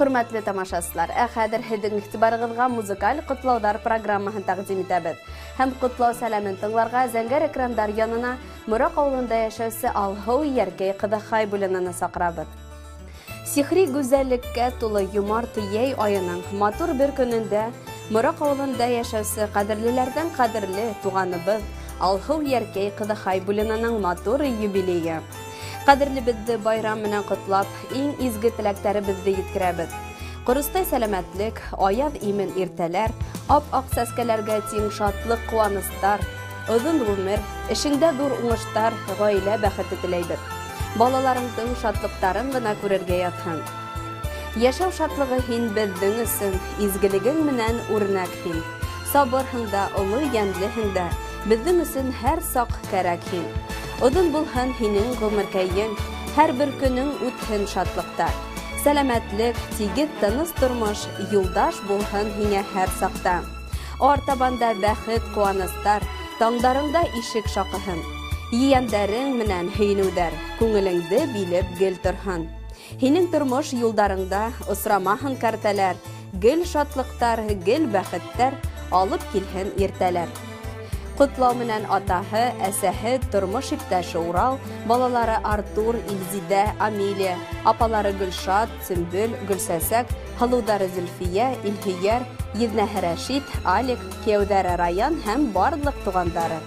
Хөрмәтле тамашасылар, ә хәҙер һеҙҙең иғтибарығыҙға музыкаль ҡотлауҙар программаһын тәҡдим итәбеҙ. Һәм ҡотлау сәләмен тыңларға зәңгәр экрандар янына Мораҡ ауылында йәшәүсе Алһыу Йәркәй ҡыҙы Хайбуллинаны саҡырабыҙ. Сихри гүзәллеккә тулы йомарт йәй айының матур бер көнөндә Мораҡ ауылында йәшәүсе ҡәҙерлеләрҙең ҡәҙерле туғаныбыҙ Алһыу Йәркәй ҡыҙы Хайбуллинаның матур юбилейы. Ҡәҙерлебеҙҙе байрам менән ҡотлап, иң изге теләктәребеҙҙе еткерәбеҙ. Ҡоростай сәләмәтлек, аяҙ имен иртәләр, ап-аҡ сәскәләргә тиң шатлыҡ ҡыуаныстар, оҙон ғүмер, эшеңдә ҙур уңыштар, ғаилә бәхете теләйбеҙ. Балаларыңдың шатлыҡтарын ғына күрергә яҙһын. Йәшәү шатлығы һин беҙҙең өсөн, изгелегең менән үрнәк һин. Сабырһың да, оло йәнлеһең дә, беҙҙең өсөн һәр саҡ кәрәк һин. Оҙон булһын һинең ғүмеркәйең, һәр бер көнөң үтһен шатлыҡта. Сәләмәтлек, тигеҙ тыныс тормош юлдаш булһын һиңә һәр саҡта. Артабан да бәхет, ҡыуаныстар, таңдарыңда ишек шаҡыһын. Ейәндәрең менән һөйөнөүҙәр күңелеңде билеп гел торһон. Һинең тормош юлдарыңда осрамаһын кәртәләр, гел шатлыҡтар, гел бәхеттәр алып килһен иртәләр. Ҡотлау менән атаһы, әсәһе, тормош иптәше Урал, балалары Артур, Илзидә, Амелия, апалары Гөлшат, Сөмбөл, Гөлсәсәк, һылыуҙары Зөлфиә, Илһөйәр, еҙнәһе Рәшит, Алик, кейәүҙәре Раян һәм барлыҡ туғандары.